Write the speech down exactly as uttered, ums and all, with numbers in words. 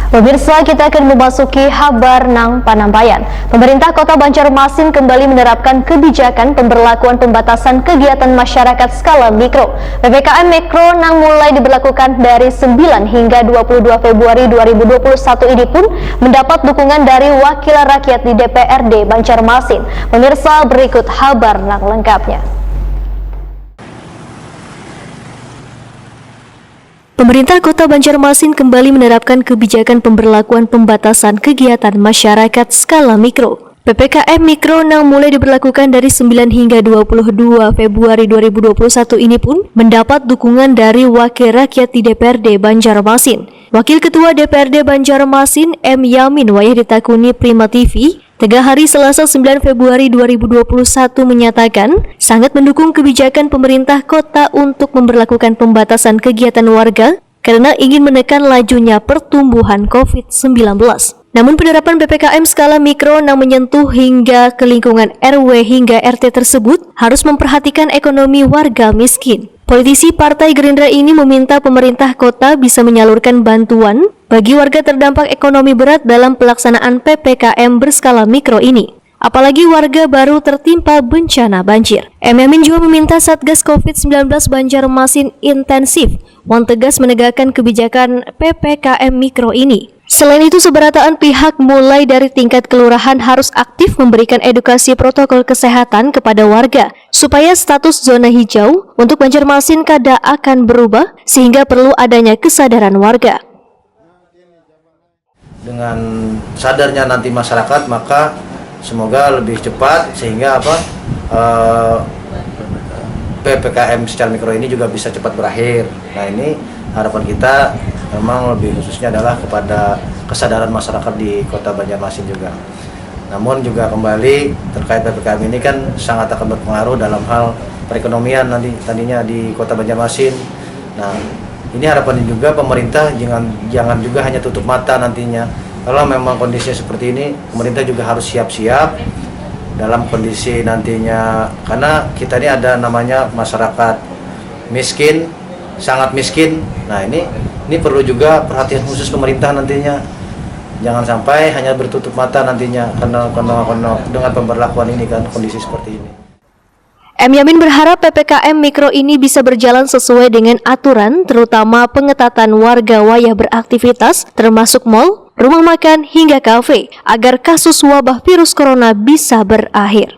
Pemirsa, kita akan memasuki habar nang panambayan. Pemerintah Kota Banjarmasin kembali menerapkan kebijakan pemberlakuan pembatasan kegiatan masyarakat skala mikro. P P K M Mikro nang mulai diberlakukan dari sembilan hingga dua puluh dua Februari dua ribu dua puluh satu ini pun mendapat dukungan dari wakil rakyat di D P R D Banjarmasin. Pemirsa, berikut habar nang lengkapnya. Pemerintah Kota Banjarmasin kembali menerapkan kebijakan pemberlakuan pembatasan kegiatan masyarakat skala mikro. P P K M Mikro nang mulai diberlakukan dari sembilan hingga dua puluh dua Februari dua ribu dua puluh satu ini pun mendapat dukungan dari wakil rakyat di D P R D Banjarmasin. Wakil Ketua D P R D Banjarmasin, M Yamin, wayah ditakuni Prima T V, tengah hari Selasa sembilan Februari dua ribu dua puluh satu menyatakan sangat mendukung kebijakan pemerintah kota untuk memberlakukan pembatasan kegiatan warga karena ingin menekan lajunya pertumbuhan covid sembilan belas. Namun, penerapan P P K M skala mikro nang menyentuh hingga ke lingkungan R W hingga R T tersebut harus memperhatikan ekonomi warga miskin. Politisi Partai Gerindra ini meminta pemerintah kota bisa menyalurkan bantuan bagi warga terdampak ekonomi berat dalam pelaksanaan P P K M berskala mikro ini. Apalagi warga baru tertimpa bencana banjir. M Yamin juga meminta Satgas covid sembilan belas Banjarmasin intensif wan tegas menegakkan kebijakan P P K M Mikro ini. Selain itu, seberataan pihak mulai dari tingkat kelurahan harus aktif memberikan edukasi protokol kesehatan kepada warga supaya status zona hijau untuk Banjarmasin kada akan berubah, sehingga perlu adanya kesadaran warga. Dengan sadarnya nanti masyarakat, maka semoga lebih cepat sehingga apa eh, P P K M secara mikro ini juga bisa cepat berakhir. Nah, ini harapan kita memang lebih khususnya adalah kepada kesadaran masyarakat di Kota Banjarmasin juga. Namun juga kembali terkait P P K M ini kan sangat akan berpengaruh dalam hal perekonomian nanti tadinya di Kota Banjarmasin. Nah, ini harapannya juga pemerintah jangan jangan juga hanya tutup mata nantinya. Kalau memang kondisinya seperti ini, pemerintah juga harus siap-siap dalam kondisi nantinya, karena kita ini ada namanya masyarakat miskin, sangat miskin. Nah, ini ini perlu juga perhatian khusus pemerintah nantinya. Jangan sampai hanya bertutup mata nantinya karena karena, karena dengan pemberlakuan ini kan kondisi seperti ini. M Yamin berharap P P K M Mikro ini bisa berjalan sesuai dengan aturan, terutama pengetatan warga wayah beraktivitas, termasuk mall, rumah makan, hingga kafe, agar kasus wabah virus corona bisa berakhir.